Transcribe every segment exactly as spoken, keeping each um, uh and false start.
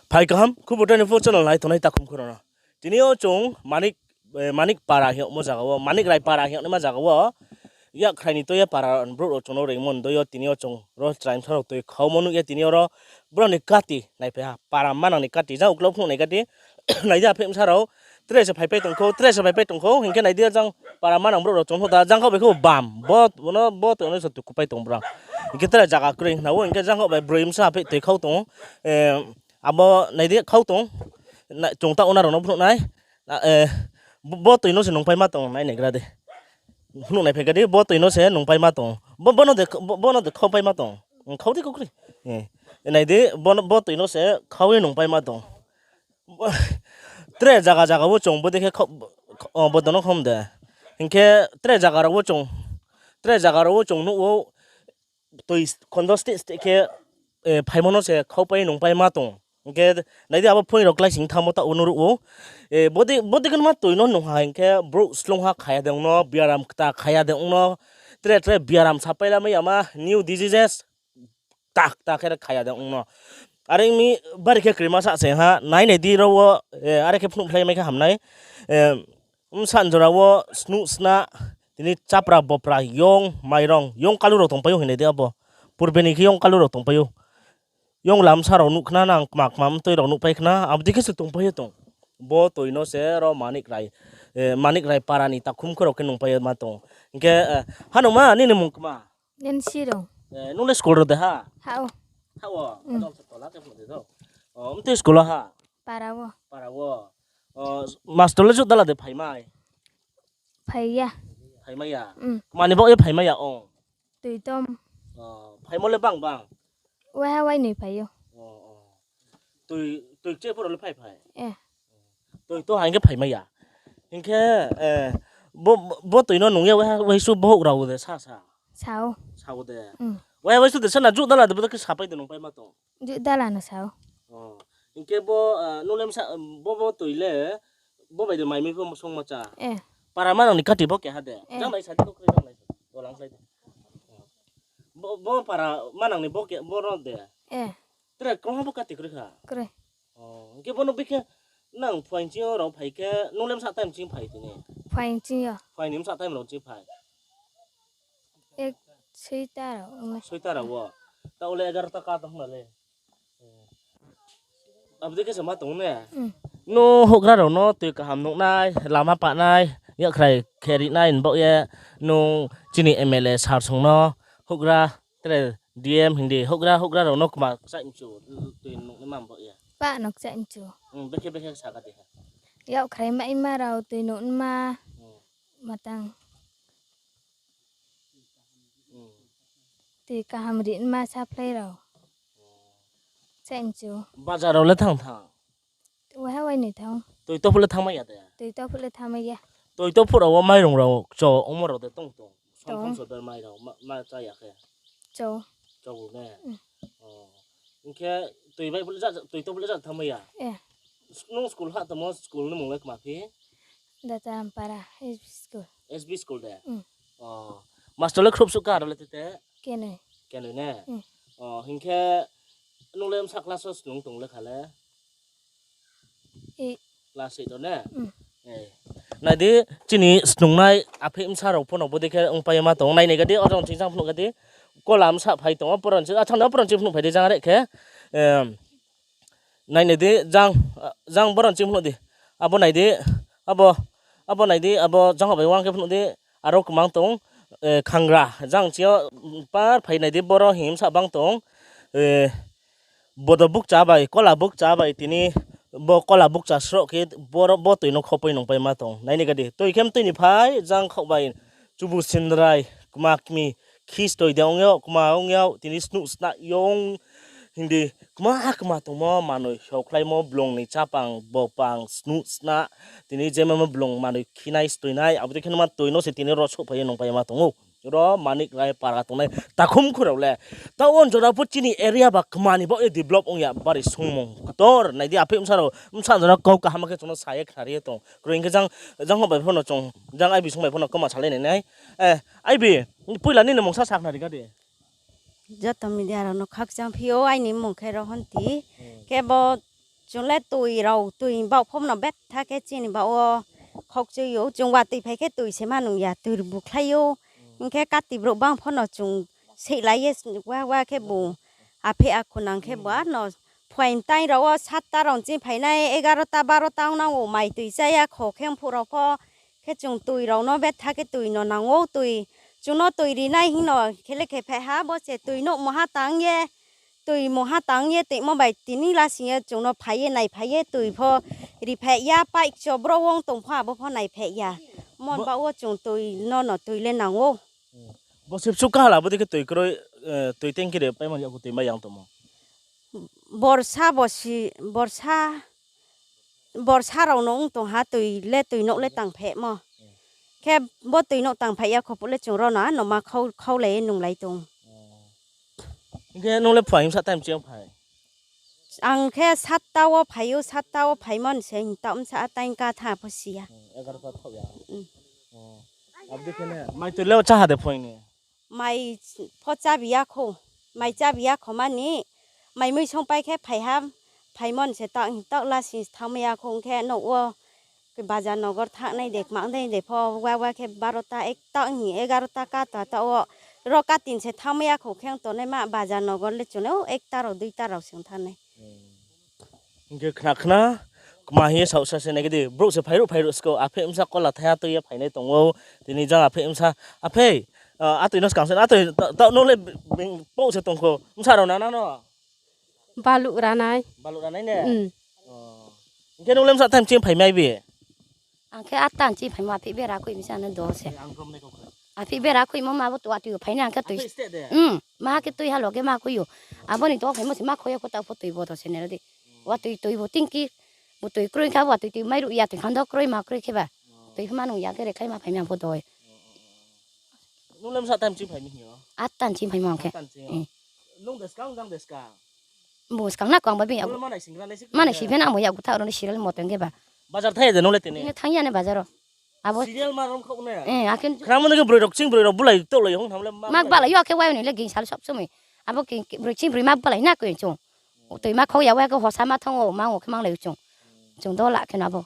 Phai kaham, Khubor Twenty-four channel nai tongnai takhum khorang no. Tini yo chung Manik, eh, Manik Para hing yagmo zaga wo, Manik Rai Para hing yagnaima zaga wo, yakkhrai ni tui ye para brouh rao chung no reingmo ni doi yo tini yo chung ro chrai bsa rao tui khaumo nuh ye tini yo ro brao ni kati naiphai ha, para manang ni kati, jang uklau phnuh nai kati, nai di apheih bsa rao, tre se phaipai tong khou, tre se phaipai tong khou, hing khe nai di jang para manang brouh rao chung nuh da, jang khaoh bai khe bam, bo, bo no, bo toi no se tukupai tong brao. Hing khe tre zaga kroi hing khna ou, hing khe jang khaoh bai broi bsa apheih tui khau tong ou, eh, abo nai di khau tong, na, chung taoh wo nrao no phnuh nai, na, eh, bo, bo toi no se nungpaima tong, nai naigra di. Phnuh naiphai kha di, bo toi no se nungpaima tong. Bo, bo no de, bo, bo no de khaupaima tong. Khau di kau kroi. Eh, nai di, bo no, bo toi no se khau ye nungpaima tong. Tre zaga zaga wo chung bodei khe khau, o, bo dono khom de. Hing khe tre zaga rao wo chung, tre zaga rao wo chung nuh ou, toi khondo steh steh khe, eh, phaimo no se khaupai nungpaima tong. Hing khe nai di abo phoing rao kláising thanngmo taoh wo nuh ruh ou. Eh, bodei, bodei khe ma toi no nung ha hing khe brouh slung ha khaya de ong no, biaram kta khaya de ong no, tre tre biaram sapai lamai yama, new diseases, kta kta khe khaya de ong no. Are ong mi bari khe krima sa se ha, nai nai di ro wo, eh, are khe phnuh phlai mai khe ham nai. Eh, bsa jora wo snuh sna, tini chapra bopra yong mairong, yong kalu rao tongpai ou hing nai di abo. Purbe ni khe yong kalu rao tongpai ou. Yong lamsa rao nuh khna nang, kma kma mtoi rao nuhpai khna, abo dei khe se tongpai ye tong. Bo toi no se ro Manik Rai, eh, Manik Rai para ni takhum khorang khe nungpai ye ma tong. Hing khe, eh, hanungma, nini mung kma? Nensirung. Eh, nung le school rao de ha? Ha o. Ha o? Adong se tola khe phnuh de do. O, mtoi school wo ha? Para wo. Para wo. O, master le juh dala de phaimai? Phai ya. Phaimai ya? Kma ni baoh ye phaimai ya ong? Toi tom. O, phaimo le bang bang? Waiha wainoi phai ou. O, o. Toi, toi kcheh pho rao le phai phai? Toi to ha hing khe phaimai ya. Hing khe, eh, bo, bo toi no nung ye waiha, waisu bohouh rao de sa sa? Sa ou. Sa ou de. Waiha waisu de sa na juh dala de bo de khe sapai de nungpaima tong? Juh dala no sa ou. O. Hing khe bo, ah, nung le bsa, bo, bo toi le, bo bai de mai mi pho songma chá? Para manang ni kati bo keha de? Jang nai sa di, to kroi jang nai sa di. Bo lang khlai di. Bo, bo para manang ni bo ke, bo ro de? Tre kroi bo kati kroi kha? Kroi. O, hing khe bo no bikhe nang phuaing ching yo rao phai khe, nung le bsa time ching phai tini? Phuaing ching yo. Phuaing ni bsa time rao ching phai? Soita rao wo. Taoh le egarota ka tong na le. Abo dei khe se ma tong ne? Nung houhgra rao no toi kaham nuhnai, lama pahnai, yakkhrai khe rinai ni baoh ye, nung chini M L A sir song no, houhgra, tre D M hing di, houhgra, houhgra rao no kma kchaih mchu, toi nuhnaima ni baoh ye. Pah no kchaih mchu. Bekhe, bekhe sa kha di ha. Yakkhrai maima rao toi nuhnaima, matang. Toi kaham rinma supply rao. Kchaih mchu. Bazar rao le thanng thanng? Waiha wainoi thanng. Toi to phuh le thanngmai ya de? Toi to phuh le thanngmai ya. Toi to phuh rao wo mairung rao kcho ongmo rao de tong tong? Tong. Somthom sodor mai rao ma, ma chá ya khe? Kcho. Kcho ne? Hing khe toi bai phuh le ja, toi to phuh le ja thanngmai ya? Nung school hah tongmo school ni mung le kma phi? Datampara S B school. S B school de? Master le khrouh suh ka aro le tete? Kenoi. Kenoi ne? Hing khe nung le bsa class wo snung tong le kha le? Class eight o ne? Nai di, chini snungnai apheih bsa rao pho no bodei khe ongpai ye ma tong. Nai nai ga di, oro ching jang phnuh ga di. Kola bsa phai tong o, poron ching, achang no poron ching phnuh phai di jang are khe. Nai nai di, jang, jang boron ching phnuh di. Abo nai di, abo, abo nai di, abo jang bai wang khe phnuh di. Aro kmang tong, khangra. Jang ching yo par phai nai di, boro hing bsa bang tong. Bodo bukcha bai, kola bukcha bai tini, bo kola bukcha sroh khe boro bo toi no khopai nungpai ma tong. Nai nai ga di, toi khe mtoi ni phai, jang khaoh bai, chubu sindrai, kma kmi, khistoi de ong yag, kma ong yag, tini snuh sna yong, hing di, kma kma tongmo manoi sokhlaimo blong ni chapang, bopang, snuh sna, tini jemamo blong manoi khinai, stoinai, abo dei khe no ma toi no se tini ro souhphai ye nungpai ma tong ou. Ro Manik Rai para tongnai takhum khorao le. Taoh wo jora pho chini area ba kma ni baoh ye develop ong ya bari sungmung ktor. Nai di apheih bsa rao, bsa jora kau kaham khe chung no sa ye khnari ye tong. Kroi hing khe jang, jang houh bai pho no chung, jang aibi sung bai pho no kma salai nai nai. Aibi, poila nini mungsa sa khnari ga di. Joto media rao no khakchang phi ou, aini mmung khe Rohonti. Khe bo Chung le toi rao, toi baoh pho no betha khe chini baoh wo khaukchoi ou. Chung watoi phai khe toi se ma nung ya, toi bukhlai ou. Hing khe kati brouh bang pho no chung seihlai ye, wa wa khe bung aphe akhu nang khe bung ano phuaing mtai rao wo satta rao ching phainai, egarota barota ong nang ou, mai toi chá ya kho khe mphuh rao pho khe chung toi rao no betha khe toi no nang ou, toi chung no toi rinai hing no khe le khe phai ha, bo se toi nouh mungha tang ye, toi mungha tang ye toimo bai tini lasing ye chung no phai ye naiphai ye toi pho riphai ya, paikcho brouh ong tong pho abo pho naiphai ya. Mon baoh wo chung toi no no toi le nang ou. Bo se bsuh kaha la, bo dei khe toi kroi, eh, toi tengki de paimani yakgu toi mai yang tongmo. Borsa bo si, borsa, borsa rao no ong tong ha toi le toi nouh le tangphaimo. Khe bo toi nouh tangphai ya kho phuh le chung ro no ano ma khau, khaulai ye nunglai tong. Hing khe nung le phuaing bsa time ching phai? Ang khe satta wo phai ou, satta wo phaimo ni se hing taoh bsa time ka tha pho si ya. Egarota thaoh ya. Abo dei khe ne, mai toi le chá ha de phuaing ni? Mai pho chábi ya khou, mai chábi ya khou mani, mai mui songpai khe phai ha, phaimo ni se taoh hing taoh lasing thanngmai ya khou, ong khe nouh wo bazar nogor thanngnai de, kma ongdei de pho, wa wa khe barota, ekta hing egarota kata taoh wo, ro katin se thanngmai ya khou khe ong tongnaima bazar nogor le chung le, o ekta rao, duita rao se ong thanngnai. Hing khe khna khna, kma hing ye saohsa se nai khe di, brouh se phairuh phairuh sko, aphe bsa kola thaiha tui ye phainai tong ou, tini jang aphe bsa, aphe, ah, atoi no skang se, atoi, ta-, taoh nung le bing, bing, pouh se tong kho, bsa rao nana no? Baluh ranai. Baluh ranai ne? Hing khe nung le bsa time ching phai mai bi? Ang khe atta ni ching phaimo, aphi bera khui mi sa no do se. Aphi bera khuimo ma bo tu watoi phai na ang khe tui. Maha khe tui ha loge ma khui ou. Abo ni to phaimo se ma khui ya kho taoh pho tui bo to se nai ro di. Watoi tui bo tingki. Bo tui kroi kha, watoi tui mai ruh ya tui khando kroi ma kroi khe ba. Tui ma nung ya khe rekhlai ma phai mi ang pho do. Nung le bsa time ching phai mi hing yo? Atta ni ching phaimo ang khe. Nung de skang, jang de skang? Bo skang na kang ba bini yagu. Manai sing phe na amo yagu thaoh ro ni serial moto hing khe ba. Bazar thai de nung le tini? Thanng ya ni bazar wo. Abo serial ma rom khau ne? Akhe khna mo ni khe broi rao ching broi rao bulai tohlai hong tham le ma. Ma balai yo akhe wai ni le ging sal sob somoi. Abo broi ching broi ma balai na koi chung. Toi ma khau ya wai khe hosa ma thanng ou, ma ong khe manglai ou chung. Chung do la khe na bo.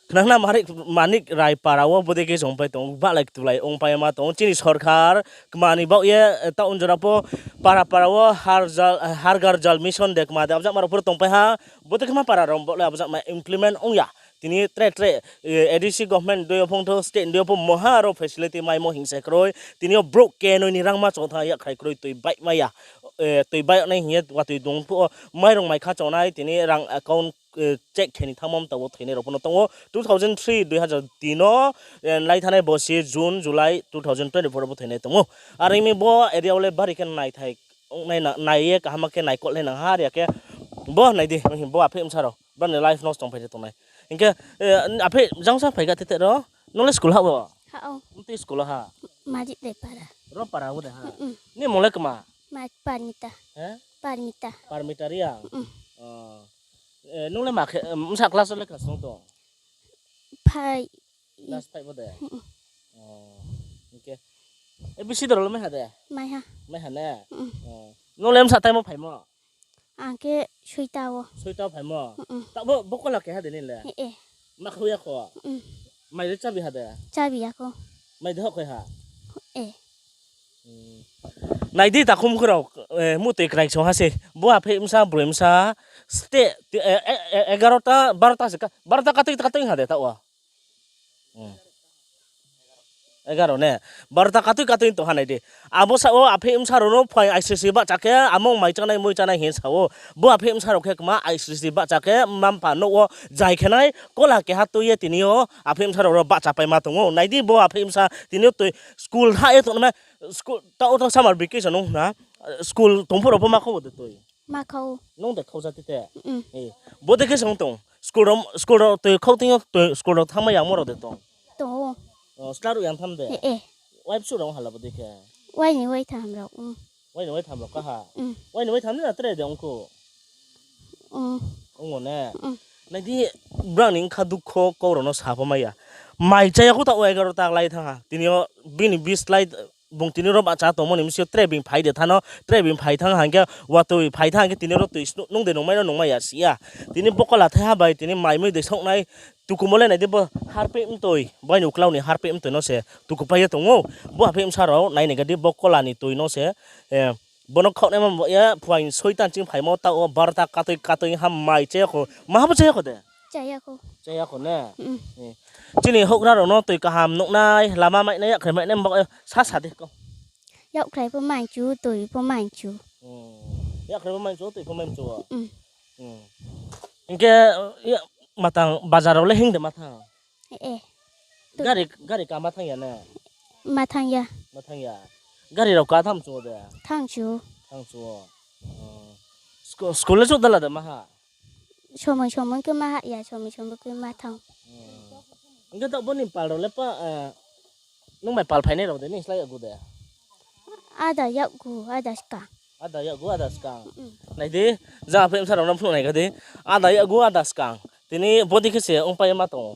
Khna khna Manik, Manik Rai para wo bodei khe se ongpai tong, balai ktulai ongpai ma tong, chini sorkar kma ni baoh ye, taoh jora pho para para wo Har Ghar Jal Mission de kma de abjama rao pho tongpai ha, bodei khe ma para rao baoh le abjama implement ong ya. Tini tre tre, ADC government dei yo phongtho, state dei yo pho moha aro facility maimo hing se kroi, tini yo brouh kenoi ni rangma chong thanng ya khai kroi, tui baihmai ya, tui baih nai hing ye watoi dong phuh wo mairung mai kha chongnai, tini rang account check khe ni thanngmo mta wo thoinai rao pho no tong ou. Two thousand three, dui hazar tin no, lai thanai bo se June, July two thousand twenty four wo thoinai tong ou. Are mi bo area wo le bari khe naithai, nai ye kaham khe naikol nai nang ha, are ya khe bo nai di, bo aphe bsa rao, brao ni life nosto ongpai de tongnai. Hing khe, aphe jangsa phai ga tete ro, nung le school ha wo? Mtui school ha? Ro para wo de ha? Ni mung le kma? Parmita. Parmita Reang. Nung le ma khe, bsa class wo le kha song tong? Class five wo de? Hing khe, A B C D rao le mai ha de? Mai ha ne? Nung le bsa time wo phaimo? Ang khe soita wo. Soita wo phaimo? Taoh bo, bo kola keha de ni le? Ma khau ya kho? Mai le chábi ha de? Mai de hoh khoi ha? Nai di takhum khe rao, mutoi krai song ha se. Bo aphe bsa, broi bsa, state, egarota, barota se, barota katui katui ha de taoh wo? Egaro ne? Barota katui katui tong ha nai di. Abo sa wo aphe bsa rao no phuaing aisrisi bahcha khe, among mai chánai, mui chánai hing sa ou. Bo aphe bsa rao khe kma aisrisi bahcha khe, mma mpha nouh wo jai khe nai, kola keha tui ye tini yo aphe bsa rao ro bahchapaima tong ou. Nai di bo aphe bsa tini yo toi school ha ye tongnaima, taoh wo to summer vacation ong na, school tong phuh rao pho ma khau de toi? Nung de khau ja tete? Bodei khe se ong tong? School rao toi khau tong yo, school rao thanngmai yangmo rao de tong? Sla ruh yang tham de? Wai bsuh rao hala bodei khe? Wai ni wai tham rao kaha? Wai ni wai tham ni na tre de ong kho? Ong o ne? Nai di, brao ni bkha dukho kau rao no sa pho mai ya. Mai chá ya kho taoh wo egarota klái thanng ha. Tini yo bini bis klái, Bung tini ro bahcha tongmo ni bsing yo tre being phai de thanng no, tre being phai thanng hing khe, watoi phai thanng hing khe tini ro toi snu-, nung de nungmai no nungmai ya si ya. Tini bokola thaiha bai tini mai mui de souhnai, tukumo le nai di bo harpeh mtoi, bo aini uklau ni harpeh mtoi no se tukupai ye tong ou. Bo aphe bsa rao nai nai ga di bokola ni toi no se, eh, bono khaohnai ma bo ye phuaing soitan ching phaimo taoh wo barota katoi katoi ha mai chá ya kho. Maha bo chá ya kho de? Chá ya kho. Chá ya kho ne? Mm. Eh. Chini houhgra rao no toi kaham nuhnai, lama mainai, yakkhrai mainai, bo, eh, sa sa de kau. Yakkhrai pho mai chu, toi pho mai chu. Hmm. Yakkhrai pho mai chu, toi pho mai chu. Hmm. Hmm. Hing khe, eh, ya, matang bazar rao le hing de ma thanng? Eh, eh. Gari, gari ka ma thanng ya na? Ma thanng ya. Ma thanng ya. Gari rao ka thanng chu de? Thanng chu. Thanng chu. Hmm. School, school le chu dala de ma ha? Somoi somoi khe ma ha ya, somoi somoi khe ma thanng. Hmm. Hing khe taoh bo ni pal rao le pa, eh, nung bai pal phainai rao de, nung slái yakgu de? Ada yakgu, ada skang. Ada yakgu, ada skang. Mm. Nai di, jang aphe bsa rao no phnuh nai ga di. Ada yakgu, ada skang. Tini bodei khe se ongpai ye ma tong ou.